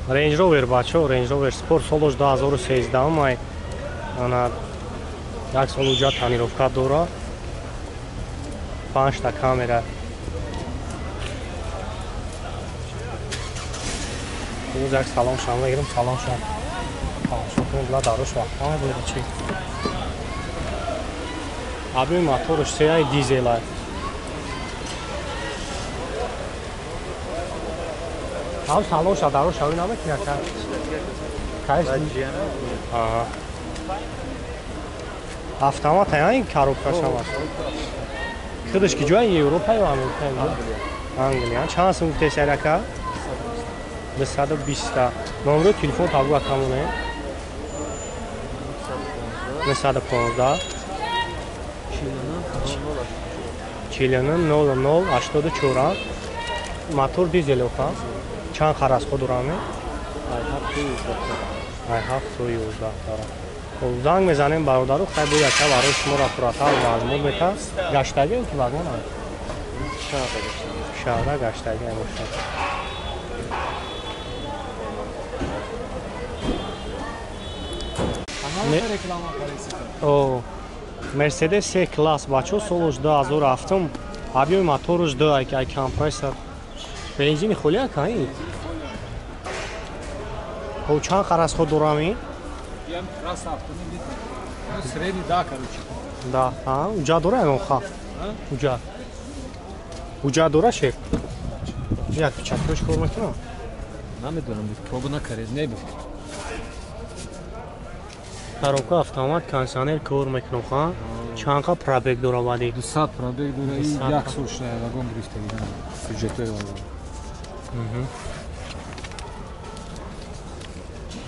Range Rover бачо, Range Rover Sport солош 2013 май. Ана як сол уҷа тонировка дора. 5 та камера. Боз як салон шам мегирам, салон шам. Тамошо кунем, била дарош вақт буд чи. Аби моторш сеяй дизелай. Ҳам салон ша дарош шави намекунад ка. Кайс? Аҳа. Автомат ай коробка шава. Худаш ки ҷои Европа ё Америка? Англия. Чанд сум гуфтеси ака? 220. Номери телефон табу акамоне. 915 49 00 84. Мотор дизел оха. Чанд харасхо дораме? Ай 7 11 дорам. Хоб занг мезанем бародару, хай бо яка барои шуморо пурратар маълумот мета. Гаштагӣ ки вагон ай? Шаҳра гаштагӣ бошад. О, Мерседес С класс бачо солош 2007 объёми моторуш 2 ай компрессор. Бензини холи ака ин? Хоб чанд харасхо дорам ин? Средний, да, короче. Да, а, уҷа дора ягон ха? Уҷа. Уҷа дора шеф? Як печаткош кор мекунам? Намедонам, проба накаред, не биф. Коробка автомат, кондиционер кор мекунам ха? Чанд қа пробег дора вади? 200 пробег дора, и як сол шуда вагон гирифта гирам. Сюжетои вагон.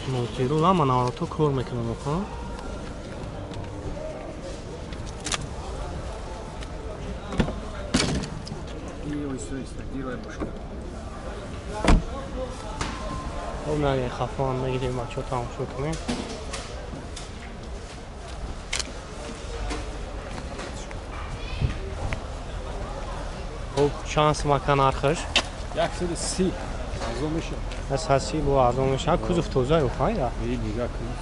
Мултирул ама наврото кор мекунам ха? Хоб наге хафон мегирем бачо тамошо кунем. Хоб чанд сумака нархаш? 130 арзон мешавад. 130 бо арзон мешавад. Кузов тоза ё хайра? Дига кузов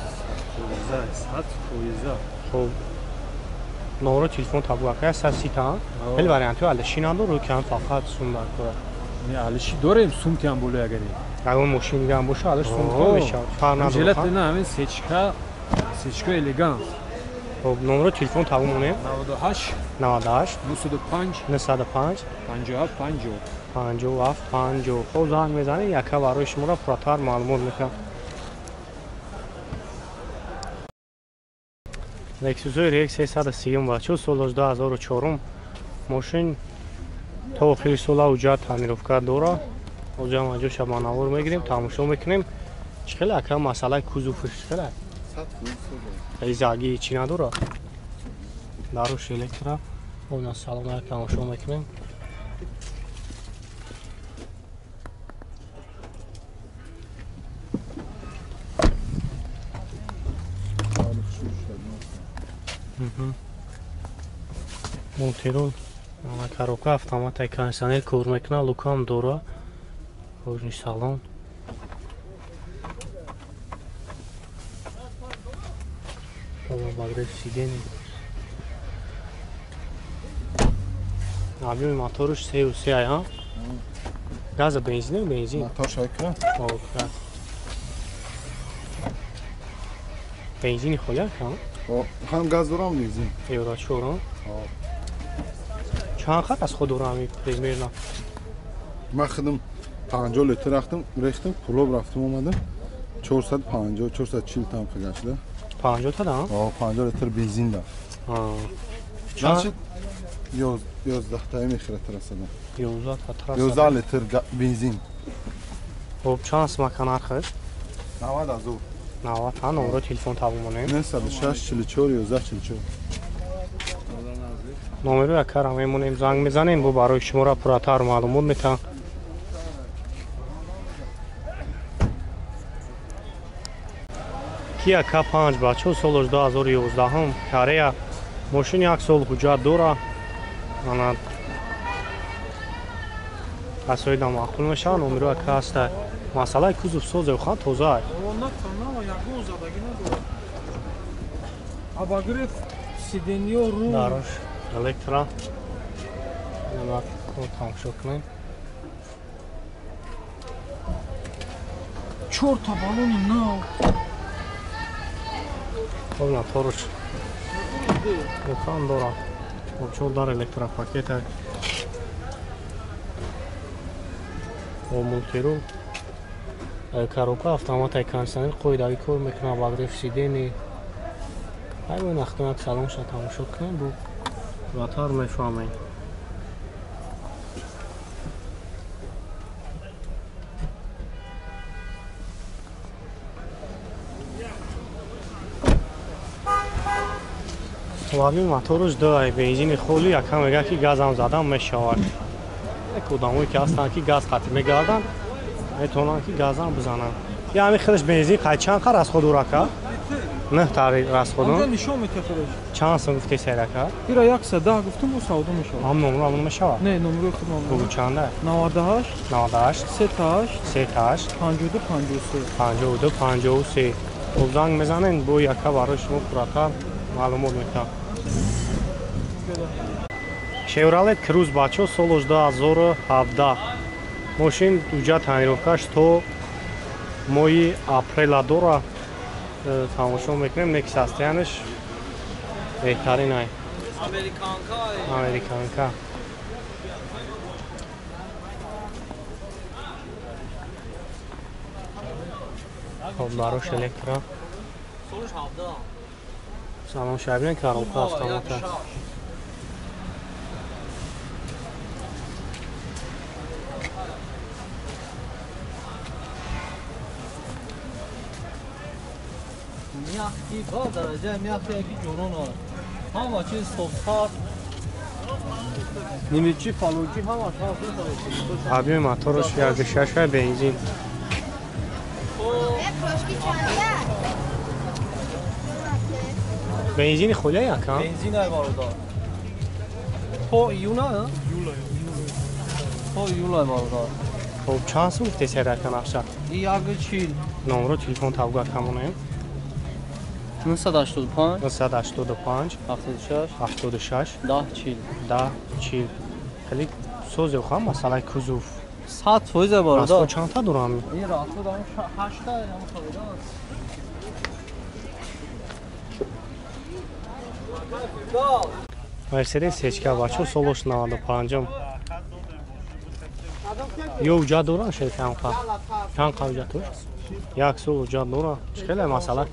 тоза, 100%. Хоб номро телефон табу ака 130 та. Хеле вариантҳои алиши надору ки ҳам фақат сум дар кора. Не, алиши дорем, сумки ҳам боло агари. Ягон мошин дига ҳам боша, алиш сумки мешавад. Фарқ надорад. Жилет на ҳамин сечка, сечка элеганс. Хоб номро телефон табу монем. 98 98 905 905 57 50 57 50. Хоб занг мезанем, яка барои шуморо пурратар маълумот мекунам. Lexus RX 330 бачо солош 2004 мошин то охири сола уҷа тонировка дора. Оҷа маҷо шабанавор мегирем, тамошо мекунем. Чӣ хеле ака масъалаи кузовш хеле? Изаги чӣ надора? Даруш электро. Она салона тамошо мекунем. Мултирул, коробка автомат ай кондиционер кор мекуна, лукам дора. Кожни салон. Обогрев сидений. Объёми моторуш 3,3 ай, ҳа? Газа бензин, бензин. Мотор шайка? О, газ. Бензини холи ҳа? Ҳам газ дорам, бензин. Евро 4, Чанд хат аз худ дорам примерно? Ман худам 50 литр рахтам, рехтам, пулоб рафтам омадам. 450, 440 там гашта. 50 та да? О, 50 литр бензин да. Значит, 11 та мехӯрад трасада. 11 та трасада. 11 литр бензин. Хоб чанд сумака нархаш? 90 азор. 90 та номро телефон табу монем. 906 44 11 44. Номеро якара мемонем, занг мезанем, бо барои шуморо пурратар маълумот метаҳам. Kia K5 бачо солош 2011 Корея. Мошин як сол ҳуҷҷат дора. Ана касоида маъқул мешавад, номеро яка ҳаста. Масъалаи кузов созе хан тоза. На на ягон задагӣ надорад. Обогрев сиденьё ру. Дарош электро. Инам тамошо кунем. 4 та баллони нав. Хоб моторш. Дукон дорад. Хоб 4 дар электропакет. Бо мултирул. Коробка автомат кондиционер қоидави кор мекунад, обогрев сидений. Ҳай нахтон як салонша тамошо кунем, бу батар мефаҳмем. Лаби моторш ду бензини холи, якам мега ки газам задан мешавад. Як одамое ки ҳастанд ки газ қатъ мегарданд, метавонанд ки газам бизананд. Я ҳамин хелаш бензин қай чанд қа расход урака? 9 тари расходун. Анҷа нишон метиҳад хелаш. Чанд сум гуфтӣ сайрака? Ира 110 гуфтум, ӯ савдо мешавад. Ҳам номро ҳамон мешавад? Не, номрои худам. Бугу чанда? 98 98 38 38 52 53 52 53. Хоб занг мезанен, бо яка барои шумо пурратар маълумот метиҳад. Chevrolet Cruze бачо солаш 2017. Мошин уҷа тонировкаш то моҳи апрела дора. Тамошо мекунем, неки состояниш беҳтарин ай. Американка. Хоб барош электро. Салон шабин коробка автомат. Мягкий, ба дараҷаи мягкий яки ҷонон ҳаст. Ҳама чиз софтар, нимичи, фалончи, ҳамаш ҳаст. Объёми мотораш 1.6 бензин. Бензини холия якам? Бензин ай бародар. То июна, то июла бародар. Хоб чанд сум гуфтед сайрака нақша? 1.40. Номро телефон тавга камонем. 985 985 76 76 10 40 10 40. Хеле созе хан масъалаи кузов. 100% бародар. Расход чанд та дорам? Ин расход ҳам 8 та ҳам фоида. Mercedes Сечка бачо солош 95. Ё уҷа доран шеркам қа. Чанд қа уҷа туш? Як сол уҷа дора. Чӣ хеле масъала?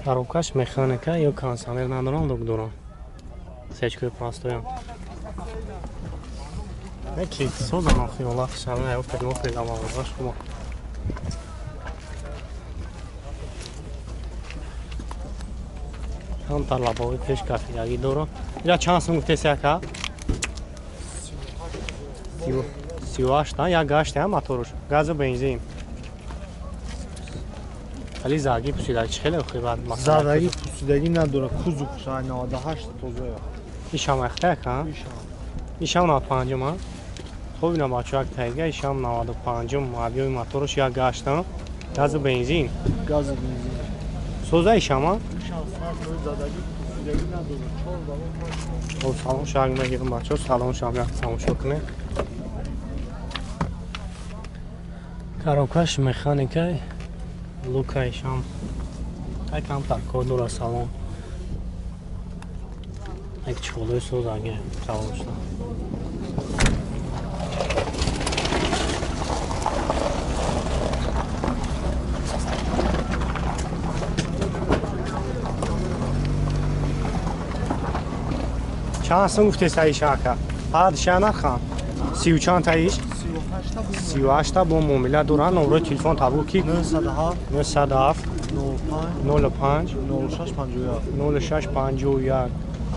Коробкаш механика ё кондиционер надорам, лук дорам. Сечкои простоям. Неки созан охи олах шана ё педмо педамавозаш хума. Камтар лабови пеш кафиягӣ дорам. Ира чанд сум гуфтеси ака? 38 та, як гашт ҳам моторуш. Газу бензин. Вали заги пусидаги чӣ хеле охи бад масъала? Задаги пусидаги надорад, кузов 98 тоза. Ишам ахта ака? Ишам 95 ма. Хоб ина бачо як тайга ишам 95 объёми моторуш як гашт, газу бензин. Газу бензин. Соза ишама? Ишам задаги пусидаги надорад, 4 баллон. Хоб салон шаг мегирам бачо, салон шам як тамошо кунем. Коробкаш механика лука ишам. Ай камтар кор дора салон. Як чиқолои соз аге салон шуда. Чанд сум гуфтеса иша ака? Ҳа, нахан. 30 чанд та иш? 38 та бо муомила доранд. Номрои телефон табу ки? 907 907 05 05 06 51 06 51.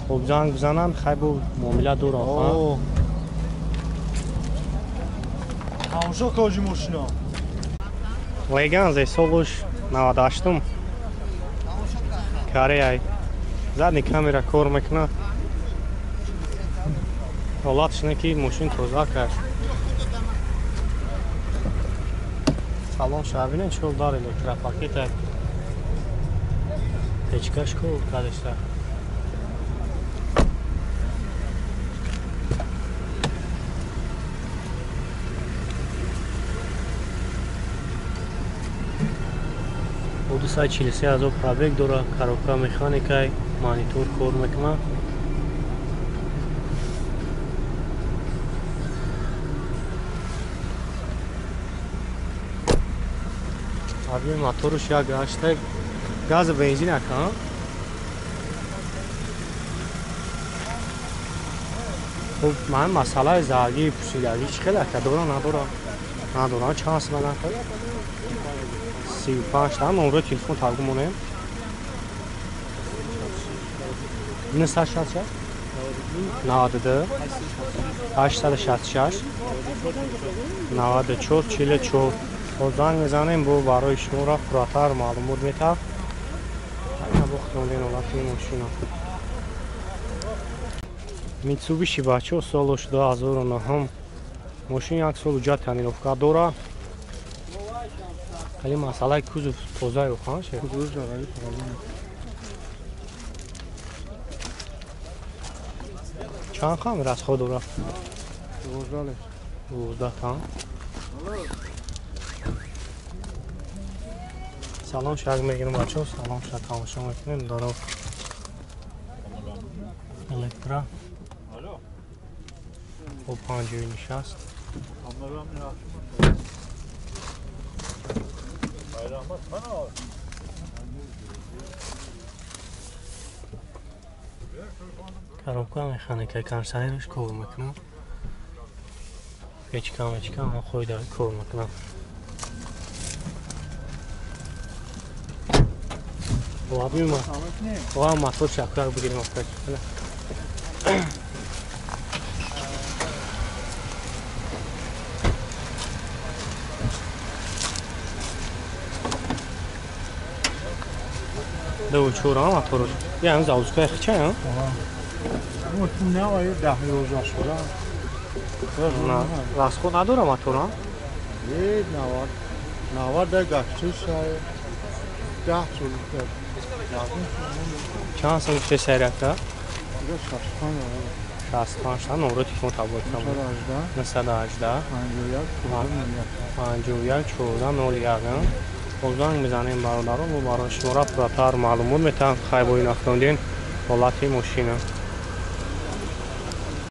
Хоб занг бизананд, хай бо муомила доранд. Тамошо кожи мошина. Леганзе солуш 98-м. Кореяй. Задний камера кор мекунад. Ҳолатш не ки мошин тоза кард. Салон шабинен чор дар электропакета. Печкаш кор кардеста. Бо 243 ҳазор пробег дора, коробка механикай, монитор кор мекунад. Объем моторуш 1.8 газ бензин ака. Хуб, ман масъалаи заргии пӯшидагӣ чӣ хел ака дора надора? Надора, чанд сомон ака? 35 та номерои телефон таргу монем. 966 92 866 94 44. Занг мезанем, бо барои шуморо пурратар маълумот метавад. Бохтонден ҳолати мошина. Митсубиши бачаҳо солаш 2009. Мошин як сол уҷа тонировка дора. Хеле масъалаи кузов тоза ёхан ше. Кузов жараи проблем. Чанд хам расход дора? 12. 12 та. Салом шаг мегирем бачаҳо, салом шаг тамошо мекунем. Дора электро. Бо 56. Коробка механика, кондиционерш кор мекунад. Печка мечка ҳама қоида кор мекунад. Ва мотор шакар бигирем опять. Ду чора моторш. Я ҳам заводской хича, а? Не, ай 10 11 шуда. На, расход надора мотора? Е, 90 да гашти шай. 10 сол. Чанд сол гуфте сайрака? 65 та номерои телефон табло кунам. 918 51 14 01. Боз занг мезанем бародарон, мо барои шуморо пурратар маълумот метаванд. Хай бо ин автомобил ҳолати мошина.